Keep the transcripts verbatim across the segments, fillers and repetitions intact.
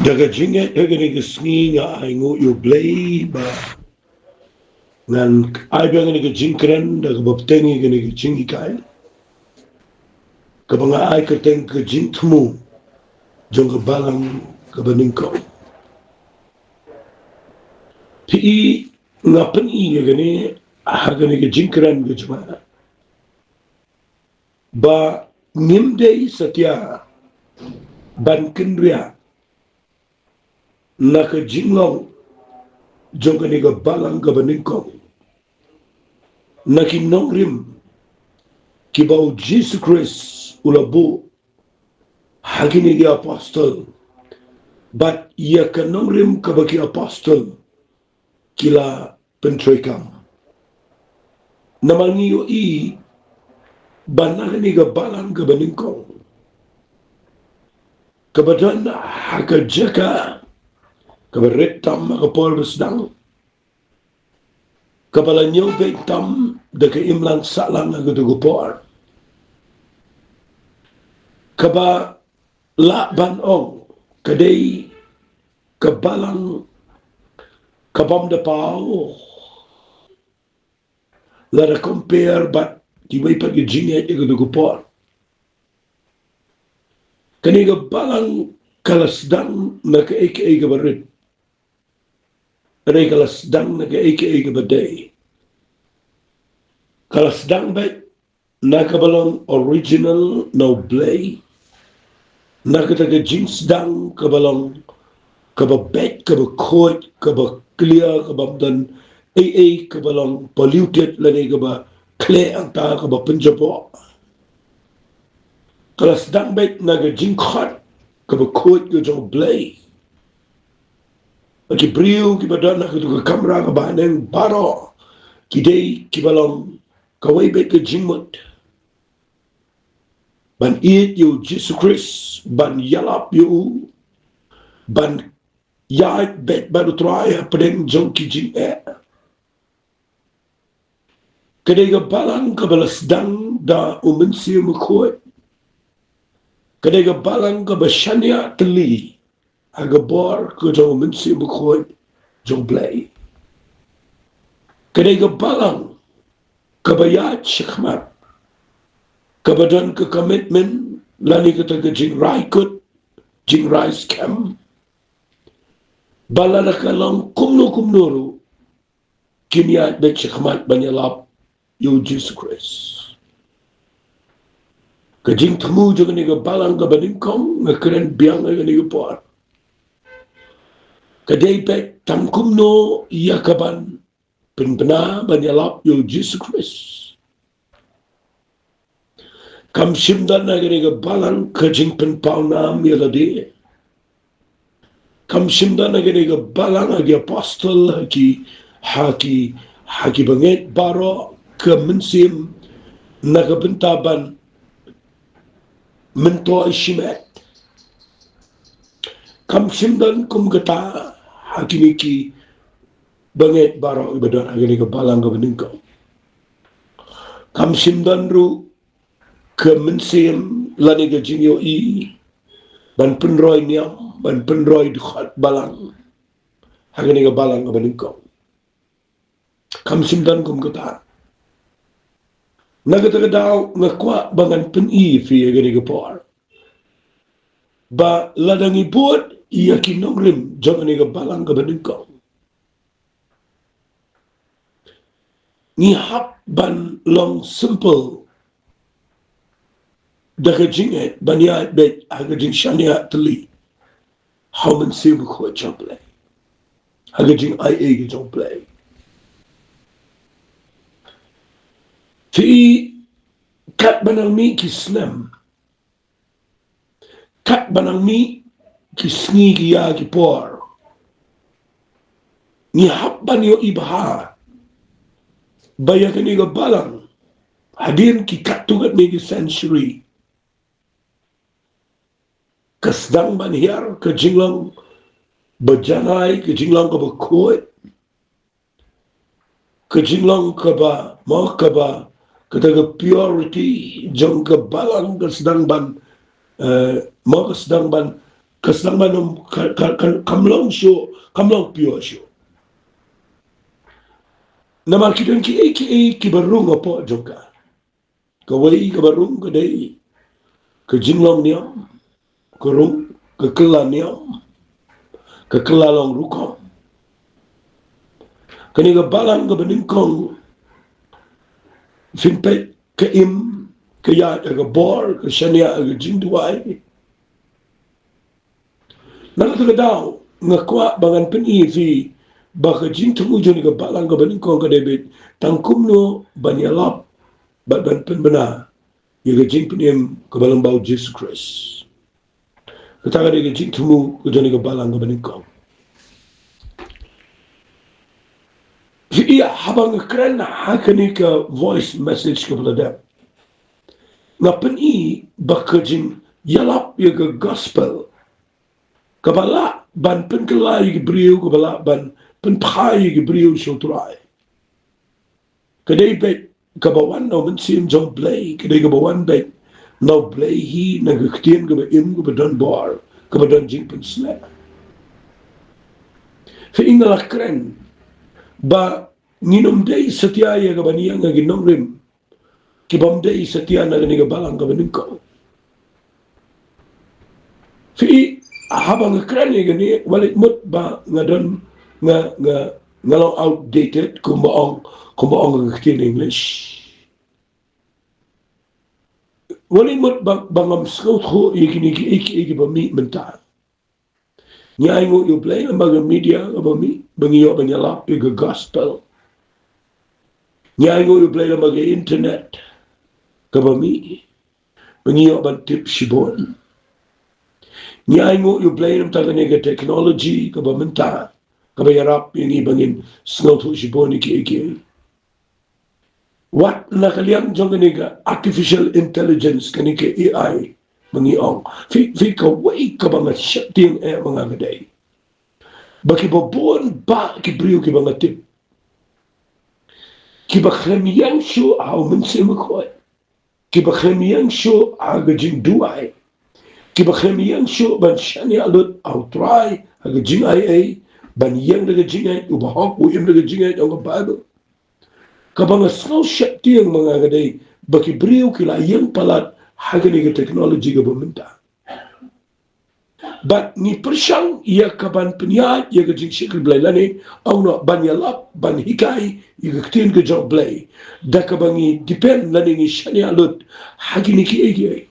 Da ka jingngeit ha kane ka sngi nga ai nguh ïa U Blei ba ngan ai biang kane ka jingkren da kaba bteng ïa kane ka jinghikai kaba nga ai kyrteng ka jingthmu jong ka balang kaba nyngkong. Phi i, nga pyni ïa kane ha kane ka jingkren ka jong nga ba ngim dei satia ban kynriah na ka jinglong jong kane ka balang kaba nyngkong, na ki nongrim kiba U Jisu Khrist u la buh ha kine ki apostol, bad ïa ka nongrim kaba ki apostol ki la pyntreikam. Namar ngi ïohi ba na kane ka balang kaba nyngkong, kaba don ha ka jaka kaba rit tam ha ka por ba sdang, kaba la ñiew beit tam da ka imlang sahlang ha kato ka por, kaba lah ban ong ka dei ka balang kabym da paw lada compare bad kiwei pat ki jingngeit ha kato ka por. Kane ka balang ka la sdang na kaei kaei kaba rit. Hynrei ka la sdang na kaei kaei kaba dei. Ka la sdang beit na kaba long original na U Blei, na kata ka jingsdang kaba long kaba beit, kaba khuid, kaba clear, kabym don ei ei kaba long polluted lane kaba khleh hangta, kaba pynjaboh. Ka la sdang beit na ka jingkhot kaba khuid ka jong U Blei. Ba ki briew kiba don ha kato ka kamra kaba haneng baroh ki dei kiba long kawei beit ka jingmut ban ïeit ïa U Jisu Khrist, ban ïalap ïa u, ban ïaid beit bad U Trai hapdeng jong ki jingeh. Ka dei ka balang kaba la sdang da U Mynsiem Bakhuid. Ka dei ka balang kaba shaniah tylli ha ka bor ka jong U Mynsiem Bakhuid jong U Blei. Ka dei ka balang kaba ïaid shakhmat, kaba don ka commitment lane kata ka jingrai kut, jingrai skhem, ba lada ka long kumno kumno ruh, kin ïaid beit shakhmat ban ïalap ïa U Jisu Khrist. Ka jingthmu jong kane ka balang kaba nyngkong nga kren biang ha kane ka por, ka dei beit tang kumno ïa kaban pynbna ban ïalap ïa U Jisu Khrist. Kam shym don ha kane ka balang ka jingpynpawnam ïa lade. Kam shym don ha kane ka balang ha ki apostol, ha ki, ha ki, ha ki bangeit baroh ka mynsiem na ka bynta ban myntoi shimet. Kam shym don kum kata ha kine ki bangeit baroh kiba don ha kane ka balang kaba nyngkong. Kam shym don ruh ka mynsiem lane ka jingïohi ban pynroi niam, ban pynroi dkhot balang ha kane ka balang kaba nyngkong. Kam shym don kum kata. Na kata ka daw nga kwah ba ngan pyni ïa phi ha kane ka por ba lada ngi bud ïa ki nongrim jong kane ka balang kaba nyngkong, ngi hap ban long simple da ka jingngeit ban ïaid beit ha ka jingshaniah tylli ha U Mynsiem Bakhuid jong U Blei, ha ka jingai ei ka jong U Blei. Phi i, katba nang mih ki snem, katba nang mih ki sngi, ki ïa, ki por, ngi hap ban ïohi bha ba ïa kane ka balang, hadien ki katto katne ki century, ka sdang ban hiar, ka jinglong ba janai, ka jinglong kaba khuid, ka jinglong kaba, mo, kaba, kata ka purity jong ka balang ka sdang ban, eh, mo, ka sdang ban ka sdang ban ym, ka, ka, ka, kam long shuh, kam long pure shuh. Namar ki don kiei kiei kiba rung hapoh jong ka. Kawei kaba rung ka dei ka jinglong niam, ka rung, ka kylla niam, ka kylla long rukom. Kane ka balang kaba nyngkong, phin peit ka im, ka ïaid ha ka bor, ka shaniah ha ka jingduwai. Na kata ka daw, nga kwah ba ngan pyni ïa phi ba ka jingthmu jong kane ka balang kaba nyngkong ka dei beit tang kumno ban ïalap bad ban pynbna ïa ka jingpynim kaba lyngba u Jisu Khrist. Kata ka dei ka jingthmu ka jong kane ka balang kaba nyngkong. Phi ïa, haba nga kren ha kane ka voice message kaba la dep, nga pyni ba ka jingïalap ïa ka gospel kaba lah ban pynkylla ïa ki briew, kaba lah ban pynphai ïa ki briew sha u Trai, ka dei beit kaba wan na u Mynsiem jong U Blei, ka dei kaba wan beit na U Blei hi, na ka ktien kaba im, kaba don bor, kaba don jingpynshlur. Phi ïa, nga la kren ba ngin ym dei satia ïa kaban ïeng ha ki nongrim ki bym dei satia na kane ka balang kaba nyngkong. Phi ïa, haba nga kren ïa kane, wat leit mut ba nga don, nga, nga, nga long outdated, kumba ong, kumba ong ha ka ktien English. Wat leit mut ba, ba ngam sngewthuh ïa kine kiei kiei kiba mih mynta. Ngi ainguh ïa U Blei lyngba ka media kaba mih, ba ngi ïoh ban ïalap ïa ka gospel. Ngi ainguh ïa U Blei lyngba ka internet kaba mih, ba ngi ïoh ban tip shibun. Ngi ainguh ïa U Blei namar kane ka technology kaba mynta, kaba ïarap ïa ngi ba ngin sngewthuh shibun ïa kiei kiei. Wat na ka liang jong kane ka artificial intelligence, kane ka A I ba ngi ong. Phi, phi, kawei kaba nga sheptieng eh ma nga ka dei ba kiba bun bah ki briew kiba nga tip, kiba khlem ïeng shuh ha u Mynsiem Bakhuid, kiba khlem ïeng shuh ha ka jingduwai, kiba khlem ïeng shuh ban shaniah lut ha u Trai ha ka jingaiei, ban ïeng da ka jingngeit, u bahok u im da ka jingngeit, ong ka Baibl. Kaba nga sngew sheptieng ma nga ka dei ba ki briew ki la ïeng palat ha kane ka technology kaba mynta. Bad ngi pyrshang ïa kaban pynïaid ïa ka jingshakri Blei lane, ong noh, ban ïalap, ban hikai ïa ka ktien ka jong U Blei da kaba ngi depend lane ngi shaniah lut ha kine kiei kiei.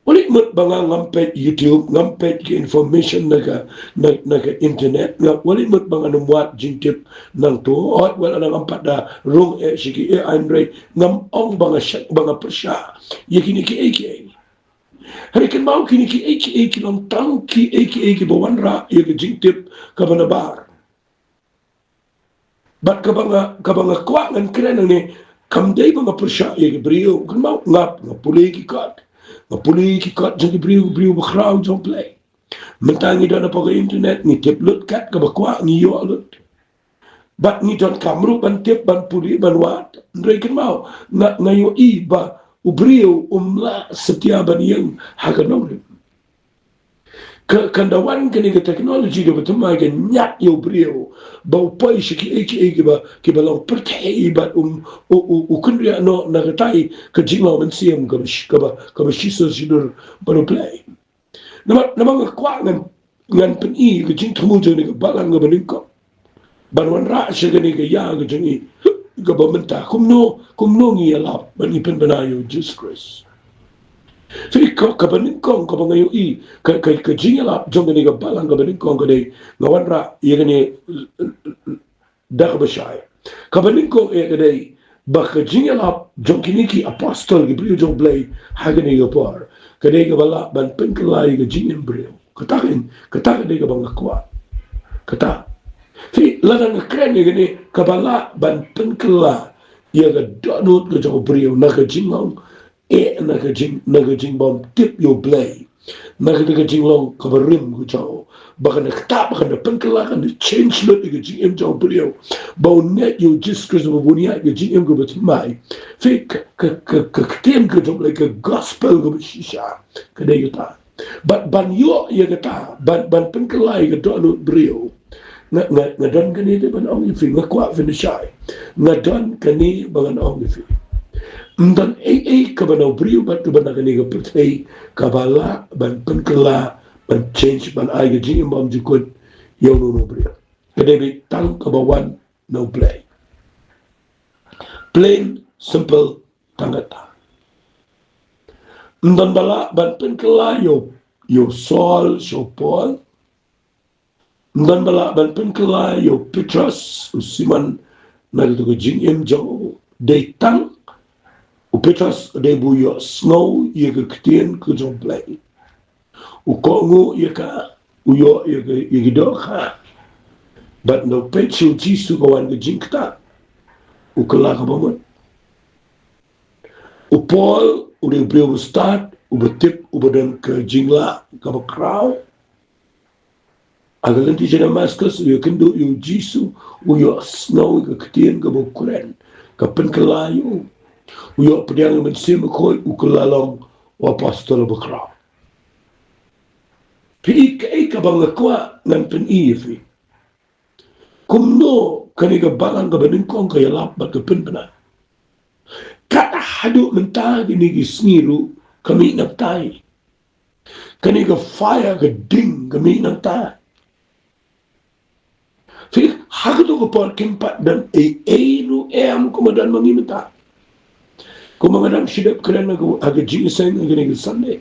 Wat leit mut ba nga ngam peit YouTube, ngam peit ki information na ka, na, na ka internet, nga, wat leit mut ba ngan ym wad jingtip nangto, hooid, wat la ngam pat da rung eh sha ki A I, hynrei ngam ong ba nga shak, ba nga pyrshah ïa kine kiei kiei. Hynrei kynmaw, kine kiei kiei ki long tang kiei kiei kiba wanrah ïa ka jingtip kaba nabar. Bad kaba nga, kaba nga kwah ngan kren hangne, kam dei ba nga pyrshah ïa ki briew. Kynmaw, nga, nga pule ki kot, nga pule ki kot jong ki briew, briew bakhraw jong U Blei. Mynta ngi don hapoh ka internet, ngi tip lut kat kaba kwah ngi ïoh lut. Bad ngi donkam ruh ban tip, ban pule, ban wad. Hynrei kynmaw, nga, nga ïohi ba u briew um lah satia ban ïeng ha ka nongrim. Ka, kan da wan kane ka technology kaba thymmai, ka ñiad ïa u briew ba u poi sha kiei kiei kiba, kiba long pyrthei bad um, u, u, u kynriah noh na katai ka jinglong mynsiem kaba shi-, kaba, kaba shisha shidur bad U Blei. Namar, namar nga kwah ngan, ngan pyni ka jingthmu jong kane ka balang kaba nyngkong ban wanrah sha kane ka ïa ka jong ngi kaba mynta. Kumno, kumno ngi ïalap ban ïa pynbna ïa u Jisu Khrist? Phi, ka, kaba nyngkong kaba nga ïohi, ka, ka, ka jingïalap jong kane ka balang kaba nyngkong ka dei, nga wanrah ïa kane da kaba shai. Kaba nyngkong eh ka dei ba ka jingïalap jong kine ki apostol, ki briew jong U Blei ha kane ka por, ka dei kaba lah ban pynkylla ïa ka jingim briew. Kata ka, kata ka dei kaba nga kwah. Kata. Phi, lada nga kren ïa kane, kaba lah ban pynkylla ïa ka dohnud ka jong u briew na ka jinglong eh, na ka jing, na ka jingbymtip ïa U Blei, na kata ka jinglong kaba rim ka jong u, ba kan da ktah, ba kan da pynkylla, kan da change lut ïa ka jingim jong u briew, ba un ngeit ïa u Jisu Khrist, ba un ïaid ka jingim kaba thymmai. Phi, ka, ka, ka, ka ktien ka jong U Blei, ka gospel kaba shisha, ka dei kata. Bad ban ïoh ïa kata, ban, ban pynkylla ïa ka dohnud briew. Nga, nga, nga don kane de ban ong ïa phi, nga kwah phin shai. Nga don kane ba ngan ong ïa phi. Ym don ei ei kaba na u briew bad kaba na kane ka pyrthei kaba lah ban pynkylla, ban change, ban ai ka jingim bymjukut ïa uno uno u briew. Ka dei beit tang kaba wan na u Blei. Plain, simple, tang kata. Ym don ba lah ban pynkylla ïa u, ïa u Saul sha u Paul. Ym don ba lah ban pynkylla ïa u Petros, u Simon, na kato ka jingim jong u. Dei tang u Petros u dei ba u ïohsngew ïa ka ktien ka jong u Blei. U kohnguh ïa ka, u ïoh ïa ka, ïa ka dohkha. Bad na u peit sha u Jisu ka wan ka jingktah, u kylla kaba mut. U Paul u dei u briew ba stad, uba tip, uba don ka jinglah kaba khraw. Ha ka lynti sha Damaskus, u ïakynduh ïa u Jisu, u ïohsngew ïa ka ktien kaba u kren, ka pynkylla ïa u. U ïoh pdiang ïa u Mynsiem Bakhuid, u kylla long u apostol ba khraw. Phi i kaei kaba nga kwah ngan pyni ïa phi? Kumno kane ka balang kaba nyngkong ka ïalap bad ka pynbna? Kat haduh mynta kine ki sngi ruh ka mih na bynta. Kane ka fire ka ding ka mih na bynta. Phi, ha kato ka por kim pat don ei ei ruh em kumba don ma ngi mynta. Kumba nga dang shu dep kren ha ka, ha ka jingïaseng ha kane ka Sunday,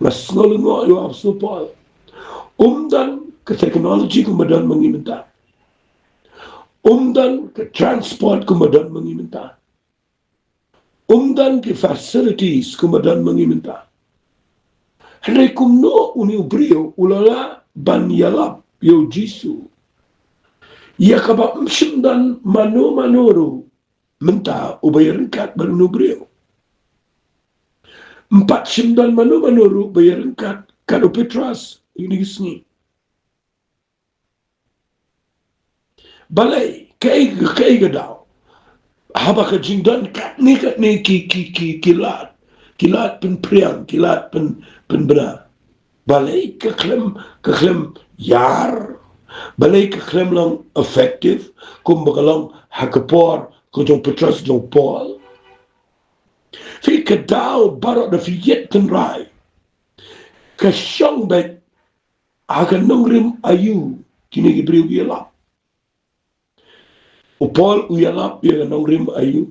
nga sngew lyngngoh ïa u Apostol Paul. Ym don ka technology kumba don ma ngi mynta. Ym don ka transport kumba don ma ngi mynta. Ym don ki facilities kumba don ma ngi mynta. Hynrei kumno une u briew u la lah ban ïalap ïa u Jisu, ïa kaba ym shym don mano mano ruh mynta uba ïaryngkat bad une u briew? Ym pat shym don mano mano ruh ba ïaryngkat kat u Petros ïa kine ki sngi. Balei, kaei, kaei ka daw? Haba ka jingdon katne katne ki, ki, ki, ki lad, ki lad pynphriang, ki lad pyn, pynbna. Balei ka khlem, ka khlem ïar? Balei ka khlem long effective kumba ka long ha ka por ka jong u Petros, jong u Paul? Phi, ka daw baroh da phi ïeit tynrai ka shong beit ha ka nongrim aïu kine ki briew ki ïalap. U Paul u ïalap ïa ka nongrim aïu.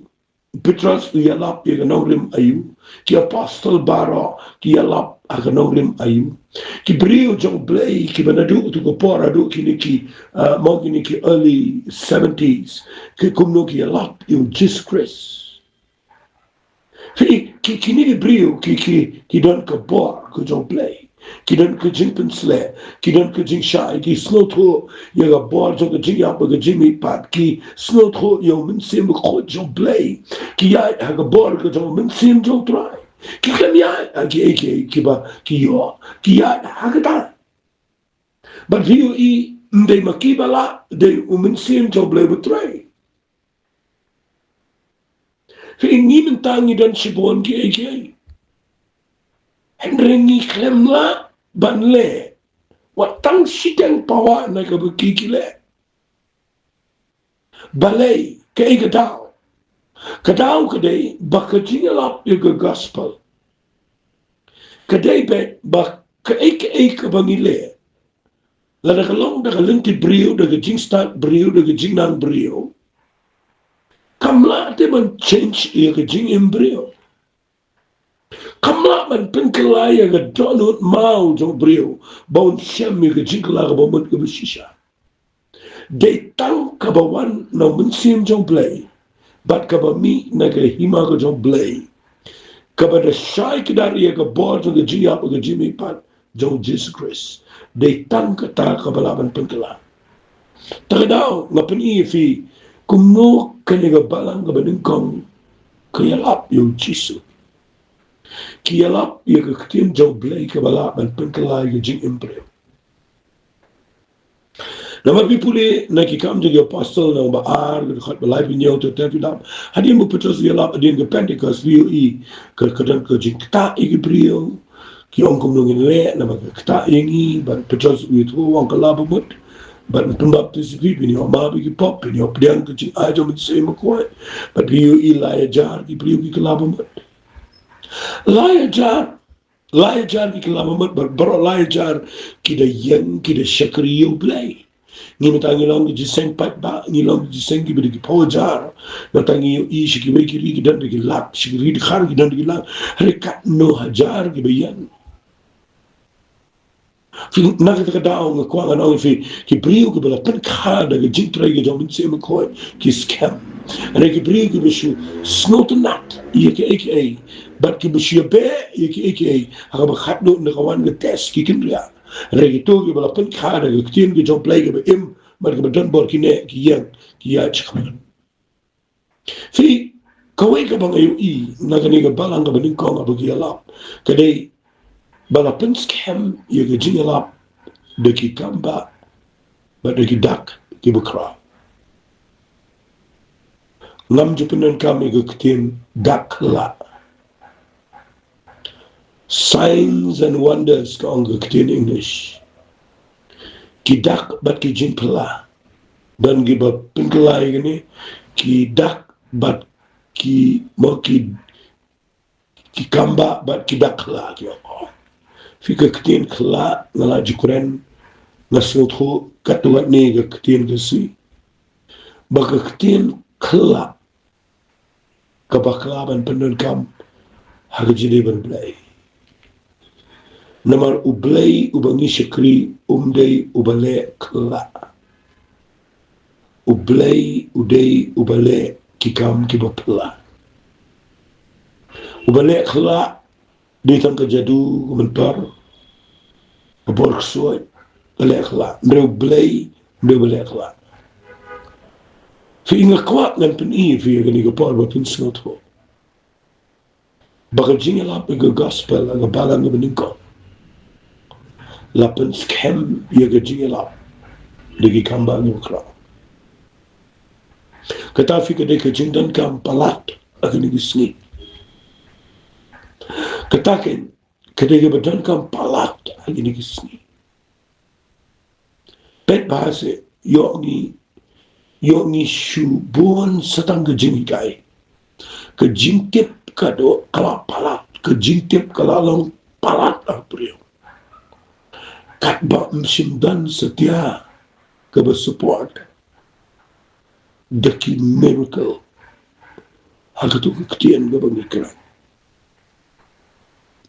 U Petros u ïalap ïa ka nongrim aïu. Ki apostol baroh ki ïalap ha ka nongrim aïu? Ki briew jong u Blei kiba naduh tu ka por haduh kine ki, uh, mo kine ki early seventies, ki kumno ki ïalap ïa u Jisu Khrist? Phi, ki, kine ki briew ki, ki, ki don ka bor ka jong u Blei. Ki don ka jingpynshlur, ki don ka jingshai, ki sngewthuh ïa ka bor jong ka jingïap bad ka jingmihpat, ki sngewthuh ïa u Mynsiem Bakhuid jong u Blei. Ki ïaid ha ka bor ka jong u Mynsiem jong u Trai. Ki khlem ïaid ha kiei kiei kiba ki ïoh, ki ïaid ha kata. Bad phi ïohi, ym dei ma ki ba lah, dei u Mynsiem jong u Blei ba trei. Phi, ngi mynta ngi don shibun kiei kiei, hynrei ngi khlem lah ban leh wat tang shiteng pawa na kaba ki, ki leh. Balei, kaei ka daw? Ka daw ka dei ba ka jingïalap ïa ka gospel ka dei beit ba kaei kaei kaba ngi leh, lada ka long da ka lynti briew, da ka jingstad briew, da ka jingnang briew, kam lah te ban change ïa ka jingim briew. Kam lah ban pynkylla ïa ka dohnud maw jong u briew ba un shem ïa ka jingkylla kaba mut kaba shisha. Dei tang kaba wan na u Mynsiem jong u Blei bad kaba mih na ka hima ka jong u Blei, kaba da shai kdar ïa ka bor jong ka jingïap bad ka jingmihpat jong u Jisu Khrist. Dei tang kata kaba lah ban pynkylla. Ta ka daw nga pyni ïa phi kumno kane ka balang kaba nyngkong ka ïalap ïa u Jisu. Ki ïalap ïa ka ktien jong u Blei kaba lah ban pynkylla ïa ka jingim briew. Namar phi pule na Ki Kam jong ki Apostol, na ba ar, ka dkhot ba laiphew hynñiew, te te phi lap hadien ba u Petros u ïalap hadien ka Pentekost, phi ïohi ka, ka don ka jingktah ïa ki briew, Ki ong kumno ngin leh, namar ka ktah ïa ngi, bad Petros u ïathuh u ong kylla ba mut, bad pynbaptis ïa phi, phin ïoh map ïa ki pop, phin ïoh pdiang ka jingai jong u Mynsiem Bakhuid, bad phin ïohi lai hajar ki briew ki kylla ba mut. Lai hajar, lai hajar ki kylla ba mut, bad baroh lai hajar ki da ïeng, ki da shakri ïa U Blei. Ngi mynta ngi long ki jingïaseng paidbah, ngi long ki jingïaseng kiba da ki phew hajar. Mynta ngi ïohi sha kiwei ki ri ki don da ki lak, sha ki ri dkhar ki don da ki lak. Hynrei katno hajar kiba ïeng. Phi, na kata ka daw nga kwah ngan ong ïa phi, ki briew kiba la pynkha da ka jingtrei ka jong u Mynsiem Bakhuid ki skhem. Hynrei ki briew kiba shu sngewtynnat ïa kiei kiei, bad kiba shu ïabeh ïa kiei kiei, ha kaba khatduh na ka wan ka test ki kynriah. Hynrei kito kiba la pynkha da ka ktien ka jong U Blei kaba im bad kaba don bor, kine ki ïeng, ki ïaid shakhmat. Phi, kawei kaba nga ïohi na kane ka balang kaba nyngkong haba ki ïalap, ka dei ba la pynskhem ïa ka jingïalap da ki kambah bad da ki dak kiba khraw. Ngam ju pyndonkam ïa ka ktien dak khyllah. Signs and wonders ka ong ka ktien English. Ki dak bad ki jingphylla. Don kiba pynkylla ïa kane, ki dak bad ki, mo, ki, ki kambah bad ki dak khyllah ki ong. Phi, ka ktien khyllah nga la ju kren, nga sngewthuh katto katne ka ktien Khasi. Ba ka ktien khyllah kaba bakla ban pyndonkam ha ka jingdei bad U Blei. Namar U Blei uba ngi shakri um dei uba leh khyllah. U Blei u dei uba leh ki kam kiba phylla. Uba leh khyllah dei tang ka jadu, ka myntor, ka bor ksuid, ka leh khyllah. Hynrei U Blei, U Blei uba leh khyllah. Phi, nga kwah ngan pyni ïa phi ha kane ka por ba phin sngewthuh ba ka jingïalap ïa ka gospel ha ka balang kaba nyngkong la pynskhem ïa ka jingïalap da ki kambah kiba khraw. Kata, phi, ka dei ka jingdonkam palat ha kine ki sngi. Kata ka, ka dei kaba donkam palat ha kine ki sngi. Peit ba ha se, ïoh ngi, ïoh ngi shu bun sa tang ka jinghikai, ka jingtip ka dei ka la palat, ka jingtip ka la long palat ha u briew. Katba ym shym don satia kaba support da ki miracle ha kato ka ktien kaba ngi kren.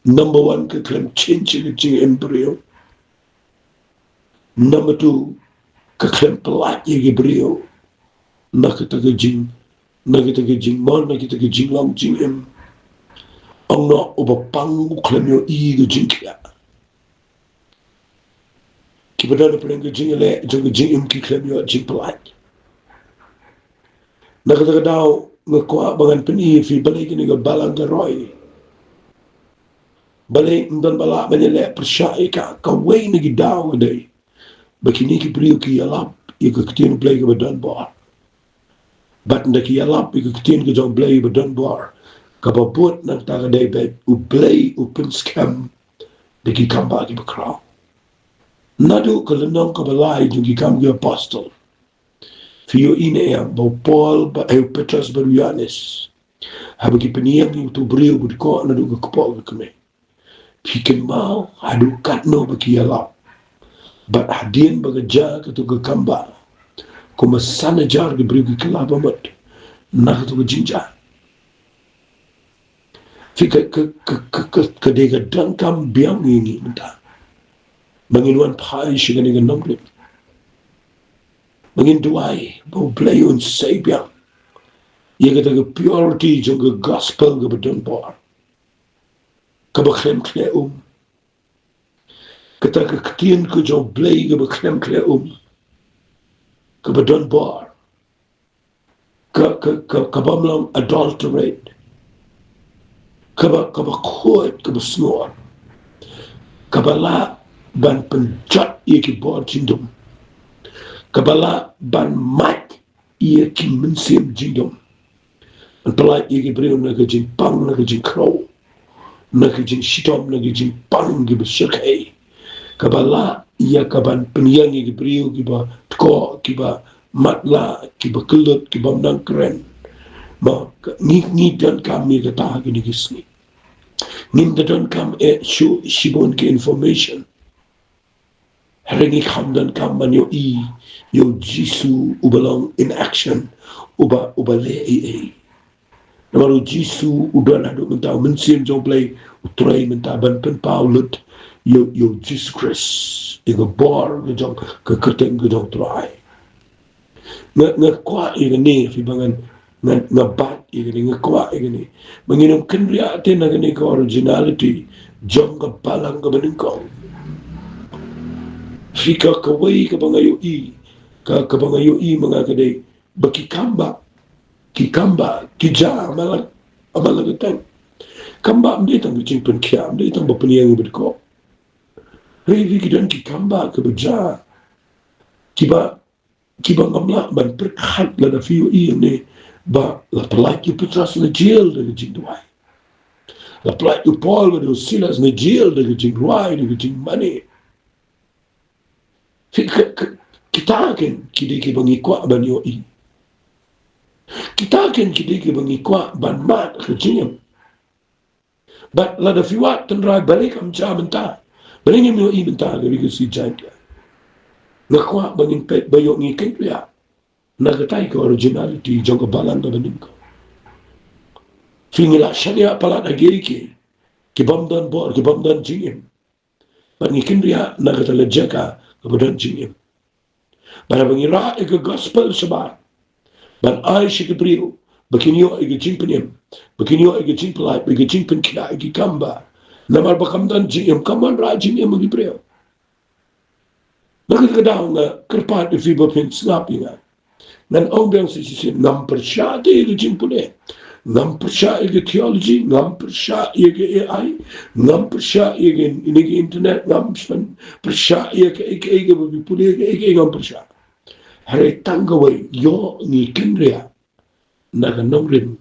Number one, ka khlem change ïa ka jingim briew. Number two, ka khlem pyllait ïa ki briew na kata ka jing, na kata ka jingmon, na kata ka jinglong jingim. Ong noh, uba pang u khlem ïohi ka jingkhiah. Kiba don hapdeng ka jingïaleh jong ka jingim ki khlem ïoh jingpyllait. Na kata ka daw nga kwah ba ngan pyni ïa phi balei kane ka balang ka roi. Balei ym don ba lah ban ïaleh pyrshah ïa ka. Kawei na ki daw ka dei ba kine ki briew ki ïalap ïa ka ktien U Blei kaba don bor. Bad ynda ki ïalap ïa ka ktien ka jong U Blei ba don bor, kaba bud nangta ka dei ba U Blei u pynskhem da ki kambah kiba khraw. Naduh ka lynnong kaba lai jong Ki Kam ki Apostol, phi ïohi ne em ba u Paul bad, eh, u Petros bad u Ïoannis, haba ki pynïeng ïa uto u briew ba dkoh naduh ka kpoh ka kmie, phi kynmaw haduh katno ba ki ïalap? Bad hadien ba ka jia kato ka kambah, kumba san hajar ki briew ki kylla ba mut na kato ka jingjia. Phi, ka, ka, ka dei ka donkam biang ïa ngi mynta ba ngin wan phai sha kane ka nongrim, ba ngin duwai ba U Blei un sei biang ïa kata ka purity jong ka gospel kaba don bor, kaba khlem khleh um. Kata ka ktien ka jong U Blei kaba khlem khleh um, kaba don bor, ka, ka, ka, kabym long adulterate, kaba, kaba khuid, kaba sngur, kaba lah ban pynjot ïa ki bor jingdum, kaba lah ban mad ïa ki mynsiem jingdum, ban pyllait ïa ki briew na ka jingpang, na ka jingkhrew, na ki jingshitom, na ki jingpang kiba shyrkhei, kaba lah ïa ka ban pynïeng ïa ki briew kiba tkoh, kiba matlah, kiba kyllut, kiba nang kren. Ma, ngi, ngi donkam ïa kata ha kine ki sngi. Ngim da donkam eh shuh shibun ki information. Hynrei ngi kham donkam ban ïohi ïa u Jisu uba long in action, uba, uba leh ei ei. Namar u Jisu u don haduh mynta, u Mynsiem jong U Blei u trei mynta ban pynpaw lut ïa u, ïa u Jisu Khrist, ïa ka bor ka jong, ka kyrteng ka jong U Trai. Nga, nga kwah ïa kane, phi ba ngan, nga, nga bat ïa kane, nga kwah ïa kane. Ba ngin ym kynriah te na kane ka originality jong ka balang kaba nyngkong. Phi, ka, kawei kaba nga ïohi, ka, kaba nga ïohi ma nga ka dei ba ki kambah, ki kambah ki jia ha man la, ha man la ka teng. Kambah ym dei tang ka jingpynkhiah, ym dei tang ba pynïeng ïa ba dkoh. Hynrei ki don ki kambah kiba jia, kiba, kiba ngam lah ban pyrkhat lada phi ïohi ne, ba la pyllait ïa u Petros na jel da ka jingduwai. La pyllait ïa u Paul bad u Silas na jel da ka jingrwai, da ka jingmane. Ki, ki, ki, kita ken ki dei kiba ngi kwah ban ïohi. Kita ken ki dei kiba ngi kwah ban mad ha ka jingim. Bad lada phi wad tynrai balei kam jia mynta, balei ngim ïohi mynta ha ka Ri Khasi Jaiñtia. Nga kwah ba ngin peit, ba ïoh ngi kynriah na katai ka originality jong ka balang kaba nyngkong. Phi, ngi la shaniah palat ha kiei kiei ki bym don bor, ki bym don jingim. Bad ngi kynriah na kata ka jaka kaba don jingim. Bad haba ngi rah ïa ka gospel shabar ban ai sha ki briew, ba kin ïoh ïa ka jingpynim, ba kin ïoh ïa ka jingpyllait, ba ïa ka jingpynkhiah ïa ki kambah. Namar ba kam don jingim, kam wanrah jingim ha ki briew. Na kata ka daw nga kyrpad ïa phi ba phin sngap ïa nga. Ngan ong biang sa shisien, ngam pyrshah te ïa ka jingpule. Ngam pyrshah ïa ka theology, ngam pyrshah ïa ka A I, ngam pyrshah ïa ka, ïa ka internet, ngam pyrshah ïa ka, ïa ka, ïa ka ba phi pule, ïa ka, ïa ka, ngam pyrshah. Hynrei tang kawei, ïoh ngi kynriah na ka nongrim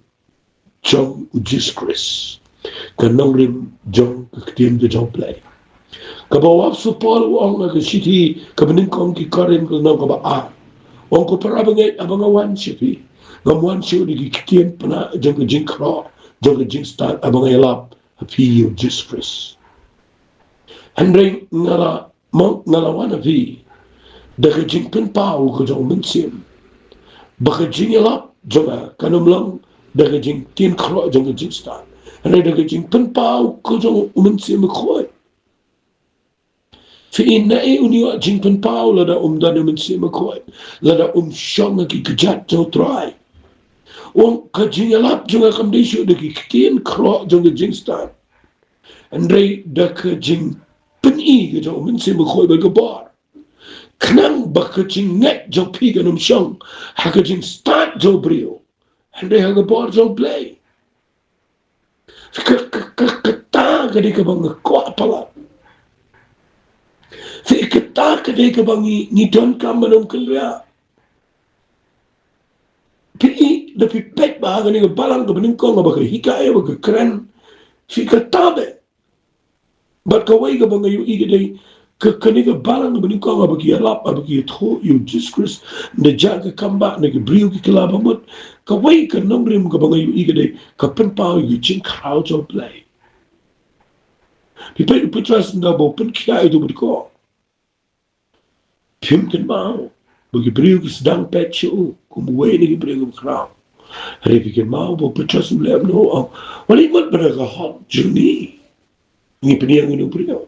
jong u Jisu Khrist, ka nongrim jong ka ktien ka jong U Blei. Kaba u apostol Paul u ong ha ka shithi kaba nyngkong ki Korinth ka lynnong kaba ar. U ong, ko para bangeit, haba nga wan sha phi, ngam wan shuh da ki ktien pynah jong ka jingkhroh, jong ka jingstad, haba nga ïalap ha phi ïa u Jisu Khrist. Hynrei nga la Mo nga la wan ha phi da ka jingpynpaw ka jong u Mynsiem, ba ka jingïalap jong nga kan ym long da ka jingtien khroh jong ka jingstad, hynrei da ka jingpynpaw ka jong u Mynsiem Bakhuid. Phi, naei un ïoh jingpynpaw lada um don u Mynsiem Bakhuid, lada um shong ha ki kjat jong u Trai? U ong, ka jingïalap jong nga kam dei shuh da ki ktien khroh jong ka jingstad, hynrei da ka jingpyni ka jong u Mynsiem Bakhuid bad ka bor. Khnang ba ka jingngeit jong phi kan ym shong ha ka jingstad jong u briew, hynrei ha ka bor jong u Blei. Ka, ka, ka, kata ka dei kaba nga kwah palat. Phi, kata ka dei kaba ngi, ngi donkam ban ym kynriah. Phi, lada phi peit bha ha kane ka balang kaba nyngkong, haba ka hikai, haba ka kren, phi, kata beit. Bad kawei kaba nga ïohi ka dei, ka, kane ka balang kaba nyngkong, haba ki ïalap, haba ki ïathuh ïa u Jisu Khrist, da jia ka kambah, na ki briew ki kylla bamut. Kawei ka nongrim kaba nga ïohi ka dei ka pynpaw ïa ka jingkhraw jong u Blei. Phi peit u Petros, ynda ba u pynkhiah ïa uto uba dkoh, phim kynmaw ba ki briew ki sdang peit sha u kum uwei na ki briew kiba khraw. Hynrei phi kynmaw ba u Petros u leh kumno? U ong, wat leit mut ba da ka hok jong ngi ngi pynïeng ïa une u briew.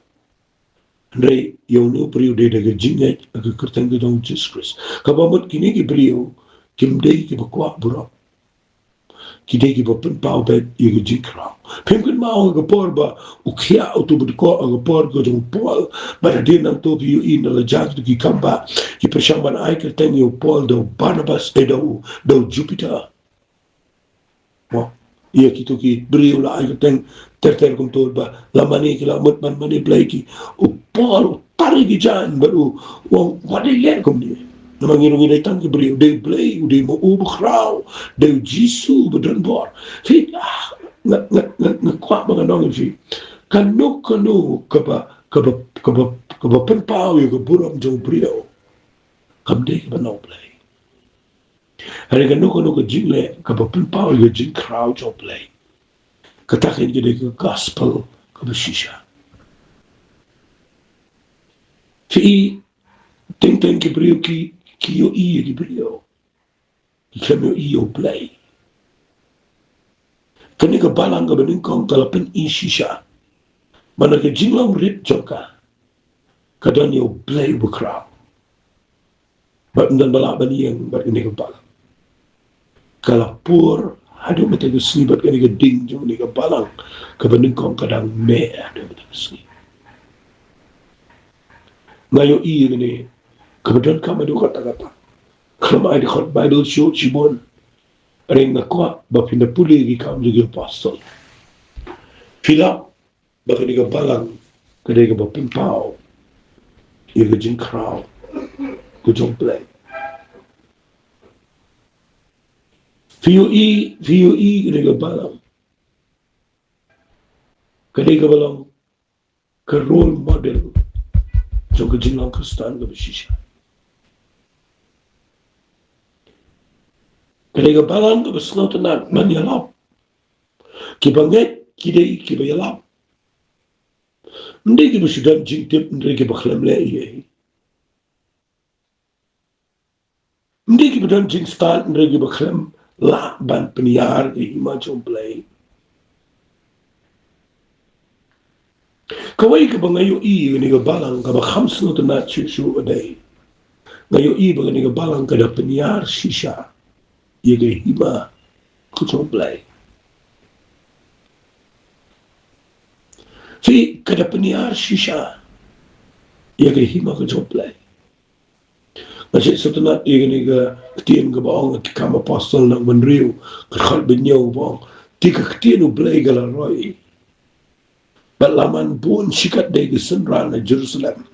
Hynrei ïa une u briew dei da ka jingngeit ha ka kyrteng ka jong u Jisu Khrist. Kaba mut kine ki briew kim dei kiba kwah burom. Ki dei kiba pynpaw beit ïa ka jingkhraw. Phim kynmaw ha ka por ba u khiah uto uba dkoh, ha ka por ka jong u Paul, bad hadien nangto phi ïohi ynda la jia kito ki kambah, ki pyrshang ban ai kyrteng ïa u Paul da u Barnabas, eh, da u, da u Jupiter. Mo, ïa kito ki briew la ai kyrteng ter ter kumto, ba la mane ki la mut ban mane blei ki. U Paul u tar ïa ki jaiñ bad u, u ong, wat dei leh kumne. Namar ngi ruh ngi dei tang ki briew, dei u Blei, u dei ma u ba khraw, dei u Jisu ba don bor. Phi, ah, nga, nga, nga, nga kwah ba ngan ong ïa phi. Kano kano kaba, kaba, kaba, kaba pynpaw ïa ka burom jong u briew, kam dei kaba na U Blei. Hynrei kano kano ka jingleh kaba pynpaw ïa ka jingkhraw jong U Blei, kata ka dei ka gospel kaba shisha. Phi i, teng teng ki briew ki, ki ïohi ïa ki briew, ki khlem ïohi ïa U Blei. Kane ka balang kaba nyngkong ka la pyni shisha ba na ka jinglong rit jong ka, ka don ïa U Blei uba khraw. Bad ym don ba lah ban ïeng bad kane ka balang. Ka la pur haduh mynta ka sngi, bad kane ka ding jong kane ka balang kaba nyngkong ka dang meh haduh mynta ka sngi. Nga ïohi ïa kane kaba donkam haduh katta katta. Khlem ai dkhot Baibl shuh shibun, hynrei nga kwah ba phin da pule ki Kam jong ki Apostol. Phi lap ba kane ka balang ka dei kaba pynpaw ïa ka jingkhraw ka jong U Blei. Phi ïohi, phi ïohi kane ka balang ka dei kaba long ka role model jong ka jinglong Khristan kaba shisha. Ka dei ka balang kaba sngewtynnat ban ïalap. Kiba ngeit ki dei kiba ïalap. Ym dei kiba shu don jingtip, ym dei kiba khlem leh ei ei. Ym dei kiba don jingstad, ym dei kiba khlem lah ban pynïar ïa ka hima jong U Blei. Kawei kaba nga ïohi ïa kane ka balang kaba kham sngewtynnat shuh shuh ka dei, nga ïohi ba kane ka balang ka da pynïar shisha ïa ka hima ka jong U Blei. Phi, ka da pynïar shisha ïa ka hima ka jong U Blei. Nga sngewtynnat ïa kane ka ktien kaba ong ha Ki Kam Apostol lynnong ba hynriew, ka dkhot ba hynñiew, kaba ong, te ka ktien U Blei ka la roi, bad la man bun shikatdei ki synran na Jerusalem,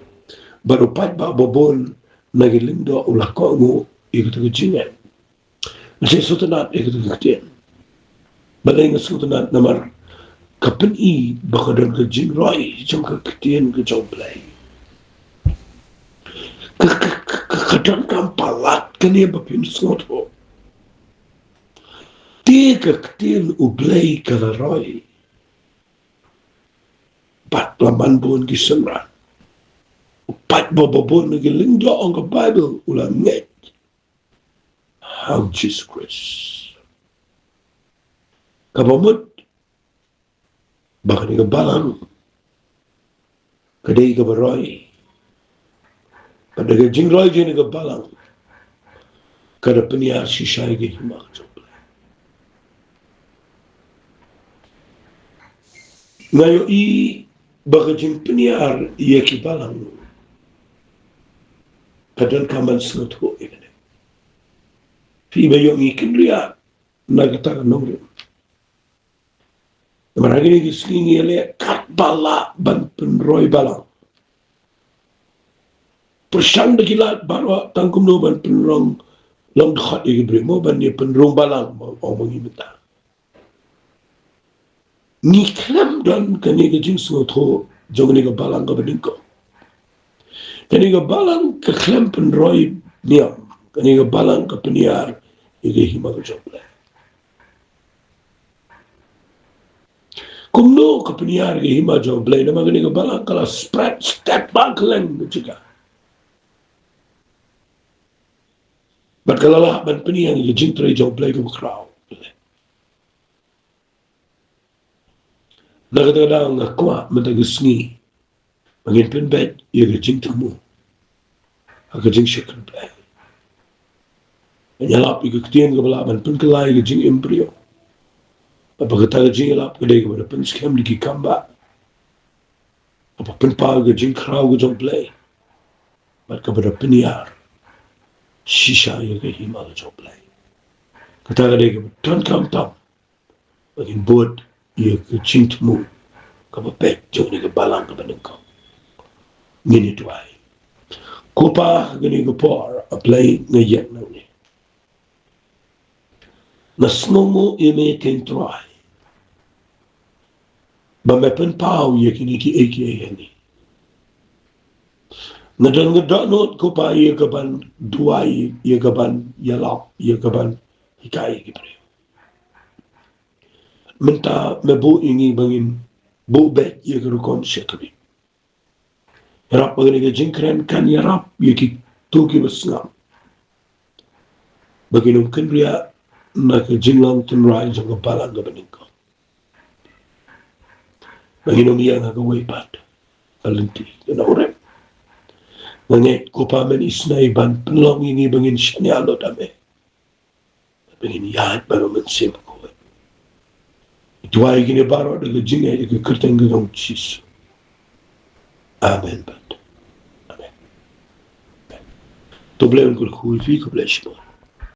bad u paidbah babun na ki lyngdoh u la kohnguh ïa kata ka jingngeit. Nga sngewtynnat ïa kata ka ktien. Balei nga sngewtynnat? Namar ka pyni ba ka don ka jingroi jong ka ktien ka jong U Blei. Ka, ka, ka, ka, ka donkam palat kane ba phin sngewthuh. Te ka ktien U Blei ka la roi, bad la man bun ki synran. U paidbah babun na ki lyngdoh, ong ka Baibl, u la ngeit ha U Jisu Khrist. Kaba mut ba kane ka balang ka dei kaba roi. Bad da ka jingroi jong kane ka balang, ka da pynïar shisha ïa ka hima ka jong U Blei. Nga ïohi ba ka jingpynïar ïa ki balang ka donkam ban sngewthuh ïa kane. Phi, ba ïoh ngi kynriah na kata ka nongrim. Namar ha kine ki sngi ngi ïaleh katba lah ban pynroi balang. Pyrshang da ki lad baroh tang kumno ban pynrong long dkhot ïa ki briew, mo ban ïa pynrung balang, mo, ong ma ngi mynta. Ngi khlem don kane ka jingsngewthuh jong kane ka balang kaba nyngkong. Kane ka balang ka khlem pynroi niam. Kane ka balang ka pynïar ïa ka hima ka jong U Blei. Kumno ka pynïar ïa ka hima jong U Blei? Namar kane ka balang ka la spread step ba kylleng ka jaka. Bad ka la lah ban pynïar ïa ka jingtrei jong U Blei kaba khraw. Na kata ka daw nga kwah mynta ka sngi ba ngin pynbeit ïa ka jingthmu ha ka jingshakri Blei. Ban ïalap ïa ka ktien kaba lah ban pynkylla ïa ka jingim briew. Bad ba kata ka jingïalap ka dei kaba da pynskhem da ki kam bah, kaba pynpaw ïa ka jingkhraw ka jong Blei, bad kaba da pynïar shisha ïa ka hima ka jong Blei. Kata ka dei kaba donkam tam ba ngin bud ïa ka jingthmu kaba peit jong kane ka balang kaba nyngkong. Ngin ïa duwai. Ko Pa, ha kane ka por, A Blei, nga ïeng nangne. Nga sngewnguh ïa me, Trai Trai. ba me pynpaw ïa kine kiei kiei ha ngi. Nga don, nga dohnud ko Pa ïa ka ban duwai, ïa ka ban ïalap, ïa ka ban hikai ïa ki briew. Mynta me buh ïa ngi ba ngin buh beit ïa ka rukom shakri. Ïarap ba kane ka jingkren kan ïarap ïa kito kiba sngap ba kin ym kynriah na ka jinglong tynrai jong ka balang kaba nyngkong, ba kin ym ïeng ha kawei pat ka lynti ka nongrep. Nga ngeit ko Pa men isynei ban pynlong ïa ngi ba ngin shaniah lut ha me, ba ngin ïaid baroh mynsiem ko. Duwai kine baroh da ka jingngeit ha ka kyrteng ka jong Jisu. Amen bad amen. To Blei un kyrkhu ïa phi, khublei shibun.